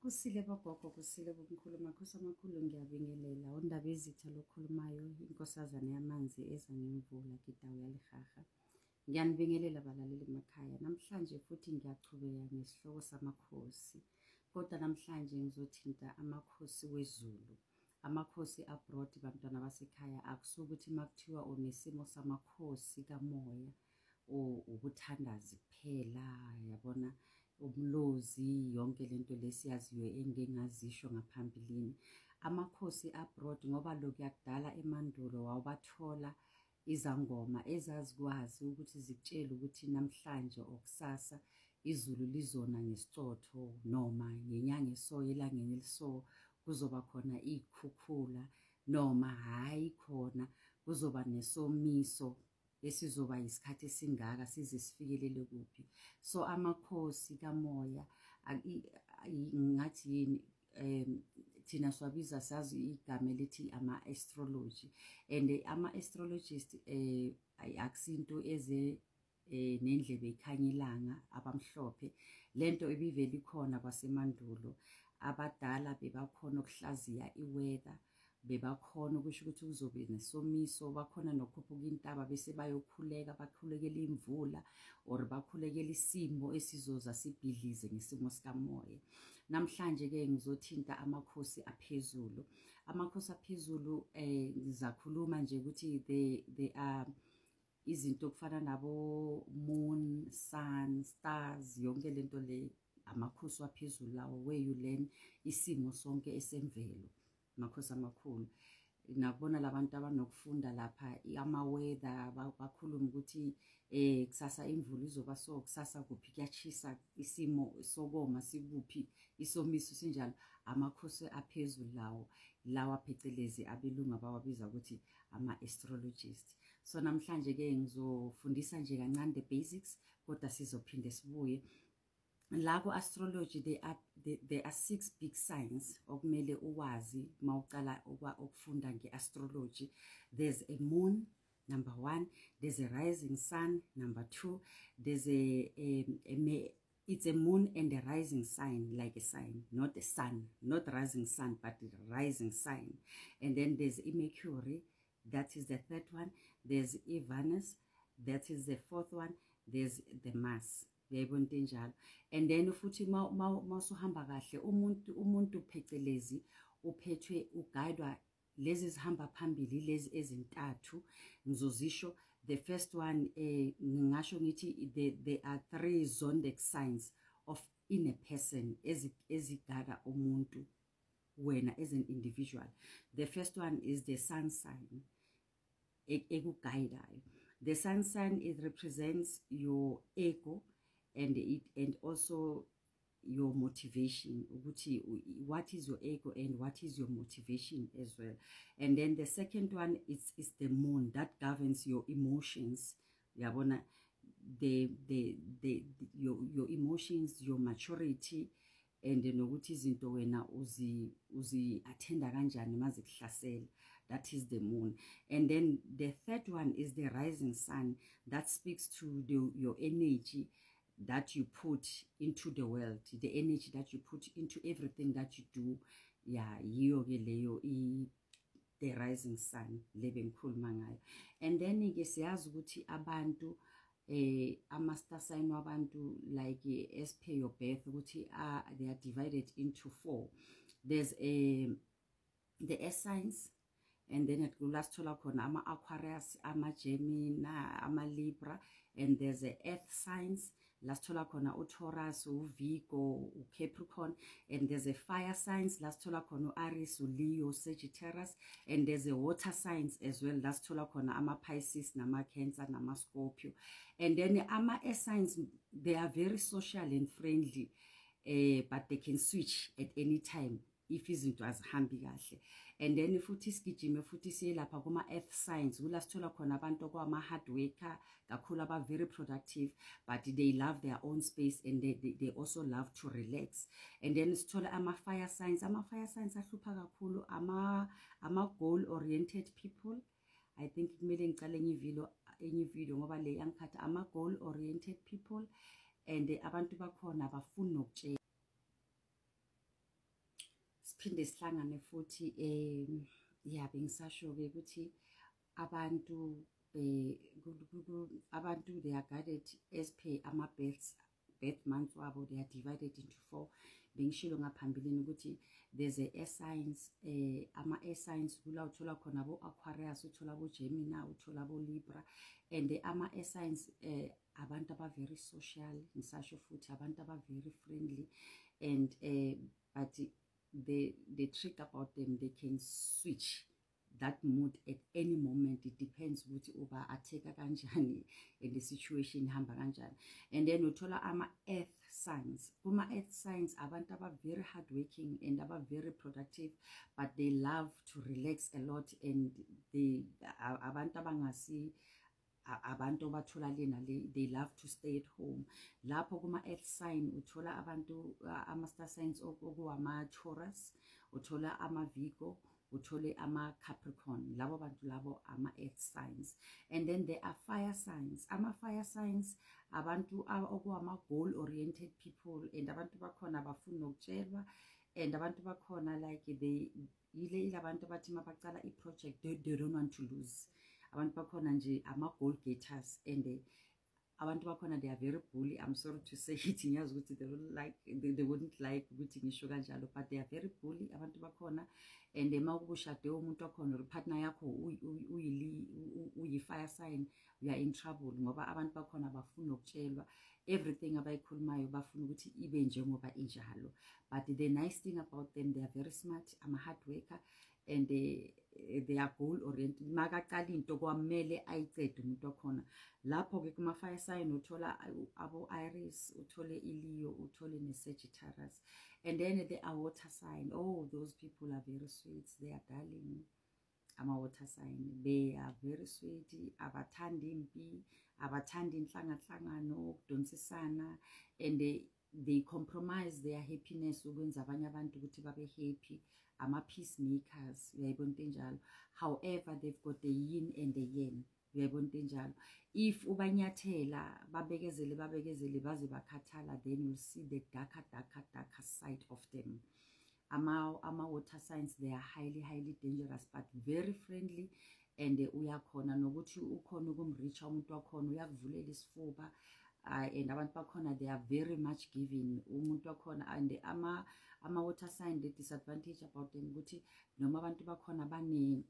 Kusile bogogo, kusile bomkhulu, makhosi amakhulu, ngiyabingelela. UNdabezitha lokhulumayo, inkosazane yamanzi eza ngemvula, Gidawu yalihaha. Ngiyanibingelela balaleli emakhaya. Namhlanje futhi ngiyachubeka ngesihloko samakhosi. Kodwa namhlanje ngizothinta amakhosi wezulu. Amakhosi abroad, bantwana basekhaya, akusukuthi uma kuthiwa unesimo samakhosi kamoya or ukuthandaza kuphela, yabona, umlozi, yonke lento lesiyaziyo engingazisho ngaphambilini. Amakhosi abroad, ngoba lokuya kudala emandulo wawubathola izangoma ezazikwazi ukuthi zikutshele ukuthi namhlanje or kusasa izulu lizona ngesicotho, noma ngenyanga eso, elangeni eliso kuzoba khona iy'khukhula, noma hhayi khona kuzoba nesomiso esizoba isikhathi esingaka size sifikelele kuphi. So amakhosi kamoya, ngathi yini, thina siwabiza, sazi igama elithi ama-astrology, and ama-astrologist akusinto eze nendlebe ikhanya ilanga abamhlophe. Lento ibivele ikhona kwasemandulo. Abadala bebakhona ukuhlaziya i-weather, bebakhona ukusho ukuthi kuzobe nesomiso, bakhona nokukhuphuka intaba bese bayokhuleka, bakhulekela imvula or bakhulekela isimo esizoza sibhidlize ngesimo sikamoya. Namhlanje-ke ngizothinta amakhosi aphezulu. Amakhosi aphezulu, ngizakhuluma nje ukuthi they are izinto okufana nabo moon, sun, stars, yonke lento le, amakhosi aphezulu lawo, where you learn isimo sonke esemvelo. Amakhosi amakhulu, nakubona labantu abanokufunda lapha ama-weather, bakhulume ukuthi kusasa imvula izoba so, kusasa kuphi kuyachisa, isimo sokoma sikuphi, isomiso sinjalo. Amakhosi aphezulu lawo, lawa phecelezi abelungu abawabiza ukuthi ama-astrologist. So namhlanje-ke ngizofundisa nje kancane the basics, kodwa sizophinde sibuye la ku-astrology. There are six big signs okumele uwazi mawucala ukufunda nge-astrology. There's a moon, number one. There's a rising sun, number two. There's a it's a moon and a rising sign, like a sign, not a sun, not rising sun, but the rising sign. And then there's a Mercury, that is the third one. There's a Venus, that is the fourth one. There's the Mars, uyayibona into enjalo. And then futhi mawusuhamba kahle, umuntu phecelezi uphethwe, uguidwa lezi ezihamba phambili, lezi ezintathu ngizozisho. The first one, ngingasho ngithi there are three zodiac signs of in a person ezigada umuntu wena as an individual. The first one is the sun sign ekuguidayo. The sun sign, it represents your ego and also your motivation, ukuthi what is your ego and what is your motivation as well. And then the second one is the moon that governs your emotions, yabona, the your emotions, your maturity and nokuthi izinto wena uzi attenda kanjani mazikuhlasela. That is the moon. And then the third one is the rising sun that speaks to your energy that you put into the world, the energy that you put into everything that you do. Yeah, yiyo ke leyo the rising sun le bengikhuluma ngayo. And then ke siyazi ukuthi abantu, ama star sign wabantu, like as per your birth, ukuthi they are divided into four. There's a the air signs, and then kula sithola khona ama-Aquarius, ama-Gemini, ama-Libra. And there's a earth signs, la sithola khona u-Taurus, u-Virgo, u-Capricorn. And there's a fire signs, la sithola khona u-Aries, u-Leo, Sagittarius. And there's a water signs as well, la sithola khona ama-Pisces, nama-Cancer, nama-Scorpio. And then ama-air signs, they are very social and friendly, but they can switch at any time if izinto azihambi kahle. And then futhi sigijime futhi siye lapha kuma-earth signs, kula sithola khona abantu okwama-hard worker kakhulu, aba-very productive, but they love their own space and they also love to relax. And then sithola ama-fire signs. Ama-fire signs ahlupha kakhulu, ama-goal oriented people. I think kumele ngicale enye ivideo ngoba le yangikhatha. Ama-goal oriented people, and abantu bakhona abafuni nokutshela. Siphinde sihlangane futhi. Ya, bengisasho-ke ukuthi abantu abantu they are guided as per ama-births, birth months wabo. They are divided into four. Bengishilo ngaphambilini ukuthi there's a air signs. Ama-air signs kula uthola khona bo-Aquarius, uthola bo-Gemini, uthola bo-Libra. And ama-air signs abantu aba-very social, ngisasho futhi abantu aba-very friendly and but the trick about them, they can switch that mood at any moment. It depends ukuthi uba atheka kanjani and the situation ihamba kanjani. And then uthola ama-earth signs. Kuma-earth signs, abantu aba-very hardworking and aba-very productive, but they love to relax a lot and they abantu abangasi abantu obathola le nale. They love to stay at home. Lapho kuma-earth sign uthola abantu ama-star signs okuwama-Taurus, uthola ama-Virgo, uthole ama-Capricorn. Labo bantu labo ama-earth signs. And then there are fire signs. Ama-fire signs abantu okuwama-goal oriented people, and abantu bakhona abafuni nokutshelwa, and abantu bakhona like they yile ilabantu abathi mabacala i-project, they don't want to lose. Abantu bakhona nje ama-goal getters, and abantu bakhona, they are very bully. I'm sorry to say it, ngiyazi ukuthi they don't like, they wouldn't like ukuthi ngisho kanjalo, but they are very bully abantu bakhona. And uma kubushade umuntu wakhona or partner yakho uyi-fire sign, you are in trouble, ngoba abantu bakhona abafuni nokutshelwa. Everything abayikhulumayo bafuna ukuthi ibe njengoba injalo. But the nice thing about them, they are very smart, ama-hard worker, and they are goal oriented. Makaqala into kwamele ayicede umuntu wakhona. Lapho-ke kuma-fire sign uthola abo-Aries, uthole iLeo, uthole ne-Sagittarius. And then there are water sign. Oh, those people are very sweet. They are darling. Ama-water sign, they are very sweet. Abathandi impi, abathandi inhlangahlangano, ukudonsisana, and they compromise their happiness ukwenza abanye abantu ukuthi babe happy. Ama-peacemakers, uyayibona into enjalo. However, they've got the yin and the yang, uyayibona into enjalo. If ubanyathela, babekezele, babekezele baze bakhathala, then you'll see the darker, darker, darker side of them. Ama water signs, they are highly, highly dangerous but very friendly, and uyakhona nokuthi ukhona ukumreacha umuntu wakhona, uyakuvulela isifuba, and abantu bakhona, they are very much giving umuntu wakhona. And ama water sign, the disadvantage about them ukuthi noma abantu bakhona banemali,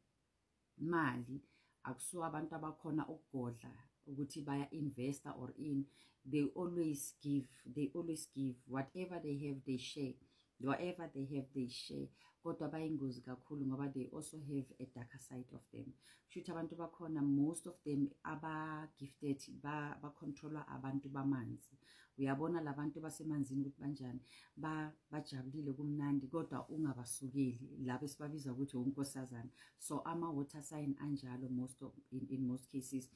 akusuka abantu abakhona ukugodla ukuthi baya investa or in. They always give, they always give. Whatever they have, they share. Whatever they have, they share. Kodwa bayingozi kakhulu ngoba they also have a darker side of them. Kusho abantu bakhona, most of them aba-gifted, ba-controlwa abantu bamanzi. Uyabona labantu basemanzini ukuthi banjani, bajabulile, kumnandi, kodwa ungabasukeli labo esibabiza ukuthi unkosazana. So ama-water sign anjalo most of, in most cases.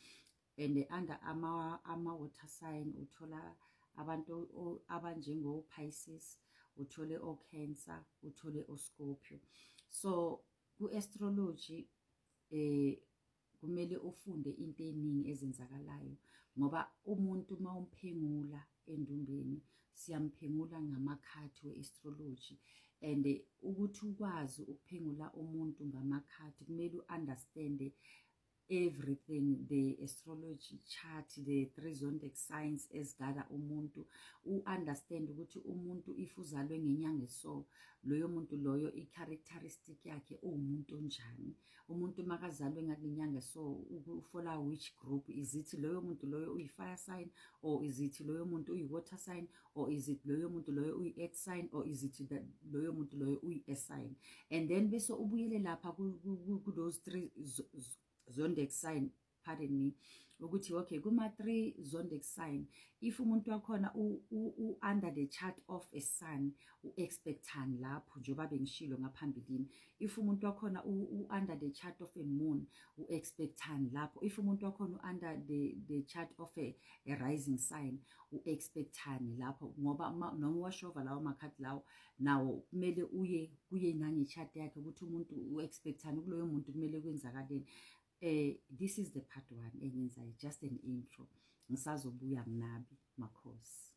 And under ama water sign uthola abantu abanjengo-Pisces, uthole o-Cancer, uthole o-Scorpio. So ku-astrology kumele ufunde into eningi ezenzakalayo, ngoba umuntu uma umphengula endumbeni, siyamphengula ngamakhadi we-astrology. And ukuthi ukwazi ukuphengula umuntu ngamakhadi, kumele u-understande everything, the astrology chart, the three zodiac signs ezigada umuntu, u-understand ukuthi umuntu if uzalwe ngenyanga eso, loyo muntu loyo i-characteristic yakhe uwumuntu onjani. Umuntu makazalwe ngalenyanga so ufola which group? Is it loyo muntu loyo uyi-fire sign, or is it loyo muntu uyi-water sign, or is it loyo muntu loyo uyi-earth sign, or is it that loyo muntu loyo uyi-air sign? And then bese ubuyele lapha ku those three zodiac sign, pardon me, ukuthi okay, kuma three zodiac sign, if umuntu wakhona u under the chart of a sun, u-expectani lapho, njengoba bengishilo ngaphambilini. If umuntu wakhona u under the chart of a moon, u-expectani lapho. If umuntu wakhona u under the chart of a rising sign, u-expectani lapho, ngoba noma uwashova lawo makhadi lawo nawo, kumele uye kuye nange-chart yakhe ukuthi umuntu u-expectani kuloyo muntu, kumele kwenzakaleni. This is the part 1 engiyenzayo, just an intro. Ngisazobuya nginabi makhosi.